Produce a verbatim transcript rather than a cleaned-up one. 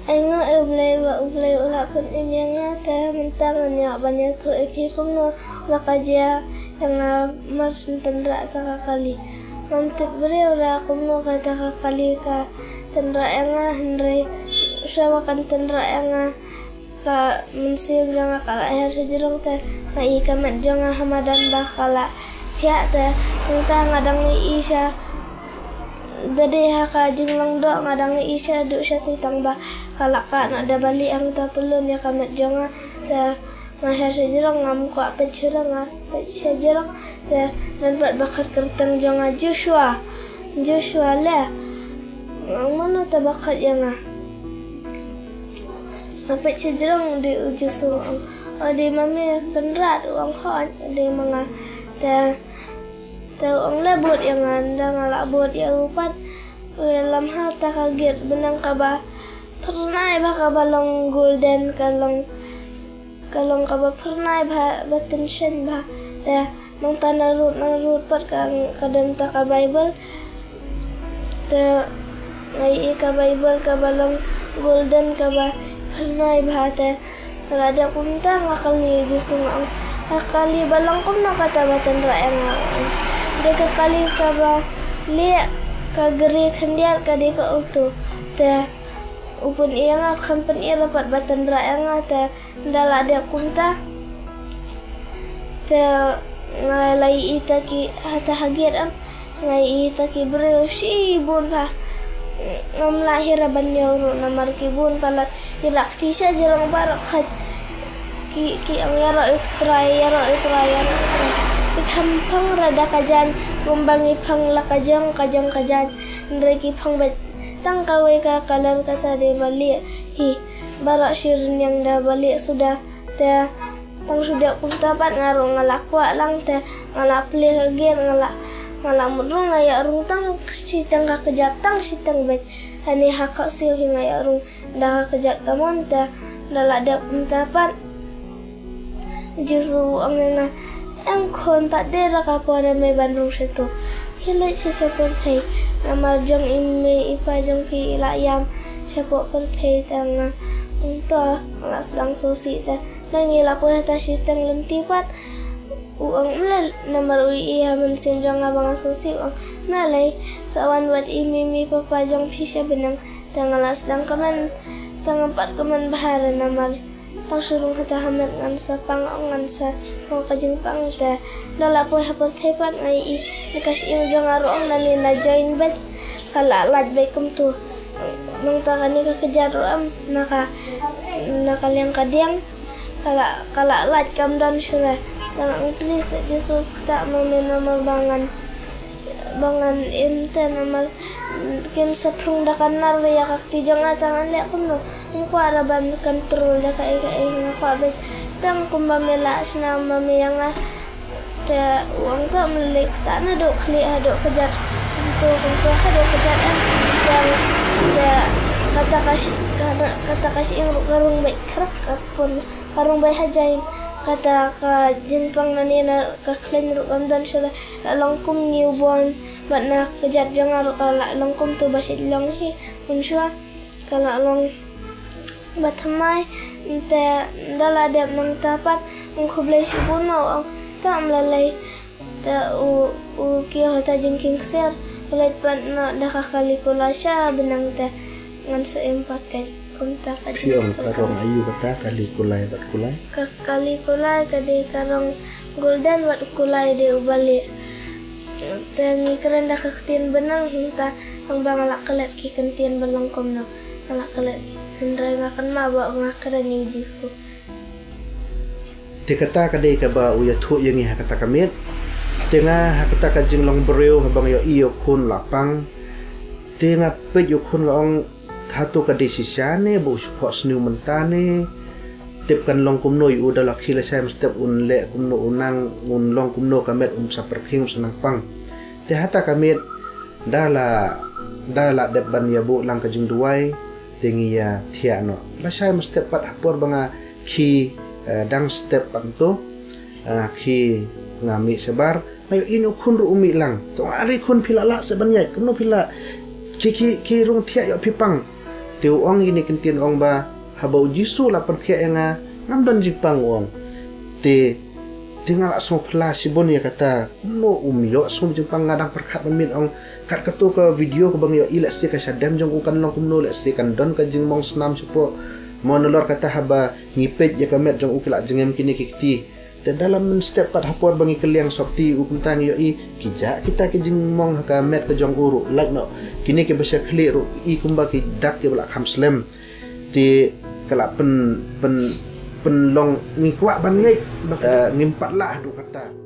Ai nga, e Blei, ba U Blei u la pynim ïa nga, te mynta ngan ïoh ban ïathuh ïa phi kumno ba ka jia ïa nga mar shen tynrah ïa ka kali. Ngam tip briew ruh kumno kata ka kali ka tynrah ïa nga, hynrei shuwa ba kan tynrah ïa nga, ka mynsiem jong nga ka la hiar shajrong, te nga i ka met jong nga ha madan ba ka la thiah, te mynta nga dang i sha, da dei ha ka jinglong doh, nga dang i sha duh sha ti tang ba ka la kah noh da ba lieh, hangta pyllun ïa ka met jong nga. Te nga hiar shajrong, ngam kwah peit shuh ruh, nga peit shajrong, te don pat ba khot kyrteng jong nga, Joshua. Joshua leh. Nga ong, mano te ba khot ïa nga? Nga peit shajrong, dei u Jisu. Nga ong, o, dei ma me Kynrad? U ong, hooid, dei ma nga. Te, te u ong, leh bud ïa nga. Ynda nga la bud ïa u pat, u ïalam ha kata ka gate bneng kaba phyrnai bha, kaba long golden, ka long, ka long kaba phyrnai bha, ba tyngshaiñ bha. Te nangta narud, narud pat ka, ka don kata ka Baibl. Te nga i ka Baibl kaba long golden, kaba phyrnai bha. Te la dep kumta nga kylli Jisu, nga ong, ka kali ba long kumno kata ba tynrah ïa nga? Dei ka kali kaba lieh, ka gre khyndiat, ka dei ka utu. Te u pyni ïa nga, kham pyni ruh pat ba tynrah ïa nga. Te ynda la dep kumta, te nga la ïohi ta ki, hata ha gate, em, nga ïohi ta ki briew shibun bha. Ngam lah hi ruh ban ïoh ruh namar ki bun palat. Ki la kti shajrong baroh, khat ki, ki ong, ïaroh ïa U Trai, ïaroh ïa U Trai, ïaroh ïa U Trai. Ki kham phong ruh da ka jaiñ kumba ngi phong la ka jong, ka jong ka jaiñ. Hynrei ki phong beit tang kawei ka colour, kata dei ba lieh hi. Baroh shi rynïeng da ba lieh suda. Te tang shu dep kumta pat nga ruh nga la kwah lang, te nga la plie ka gate, nga la, nga la mut rung, nga ïoh rung tang shiteng ka kjat, tang shiteng beit. Hangne ha khohsiew hi nga ïoh rung da ka kjat kamon. Te ynda la dep kumta pat, Jisu u ong ïa nga, em khun, pat dei ruh ka por ïa me ban rung shato. Khie leit sha, sha pyrthei, namar jong i mei i pa jong phi i la ïam shapoh pyrthei. Te nga ong, to, nga la sdang sngewsih. Te ynda ngi la poi hata shiteng lynti pat, u ong, em lei, namar u ïohi ha mynsiem jong nga ba nga sngewsih, u ong, em lei, sa wan wad i mei i pa jong phi sha bneng. Te nga la sdang kmen, te ngam pat kmen bha re namar tang shu rung hata ha met ngan sa pang, ong, ngan sa sngew ka jingpang. Te ynda la poi ha pyrthei pat nga ïohi ka shyieng jong nga ruh, ong, nangne na join beit, ka la lait beit kumto. Nangta kane ka kjat ruh, em, na ka, na ka liang ka diang ka la, ka la lait, kam don shuh re. Te nga ong, please Jisu, ktah ma me namar ba ngan, ba ngan im te namar kim sa phrung da ka nar ïa ka kti jong nga, te ngan leh kumno? Ngam kwah ruh ban control da kaei kaei, nga kwah beit tang kumba me lah sngewbha ma me ïa nga. Te u ong, to, me leit ktah naduh khlieh haduh kjat, kumto kumto haduh kjat, em. Te, te kata ka shi-, kata, kata ka shyieng ruh ka rung beit khrak, ka pun ka rung beit ha join. Kata ka jingpang nangne na ka khleiñ ruh kam don shuh re, la long kum newborn. Bad na ka kjat jong nga ruh ka la long kumto ba shait long hi mynshuwa, ka la long ba thymmai. Te ynda la dep nangta pat, ong, khublei shibun ma, u ong, to, em lei. Te u, u kiew hata jingkieng ksiar, u leit pat noh da ka kali kular sha bneng. Te ngan sa im pat kan. Kumta ka jingkieng. Phi ong ka rong aïu kata, kali kulai bad kulai? Ka kali kulai ka dei ka rong golden, bad u kulai dei uba lieh. Te ngi kren da ka ktien bneng, hangta, hangba nga la klet ki kyntien ba long kumno, nga la klet. Hynrei nga kynmaw ba nga kren ïa u Jisu. Te kata ka dei kaba u ïathuh ïa ngi ha kata ka miet. Te nga ha kata ka jinglong briew, haba nga ïohi ïa u khun la pang, te nga peit ïa u khun, nga ong, hato ka dei shisha ne ba u shu phohsniew mynta ne? Tip kan long kumno ïa u, da la khie lashai mynstep un leh kumno, u nang, un long kumno ka met, un sa pyrkhing, un sa nang pang. Te hata ka miet, da la, da la dep ban ïa buh lang ka jingduwai, te ngi ïa thiah noh. Lashai mynstep pat ha por ba nga khie, eh, dang step pat to, eh, khie, nga mih shabar, nga ïohi ïa u khun ruh u mih lang. To nga ong, are khun, phi la lah seh ban ïaid, kumno phi la, khie, khie, khie rung thiah, ïoh phi pang. Te u ong ïa kine ki ktien, ong ba, haba u Jisu la pynkhiah ïa nga, ngam don jingpang, u ong. Te, te nga la sngewphylla shibun ïa kata. Kumno um ïoh sngewbha jingpang, nga dang pyrkhat ban mih, ong. Kat kato ka video kaba nga ïohi, lehse ka shadem jong u kan long kumno, lehse kan don ka jingmong snam shapoh. Mo, nalor kata haba ngi peit ïa ka met jong u, ki la jngai kine ki kti. Te da la mynstep pat ha por ba ngi kylliang sopti, u kumta ngi ïohi ki jah kita ki jingmong ha ka met ka jong u ruh, lait noh. Kine kiba sha khlieh ruh i kumba ki dak kiba la kham slem. Te ka la pyn, pyn, pynlong ngi kwah ban ngeit, ba, eh, ngim pat lah haduh katta.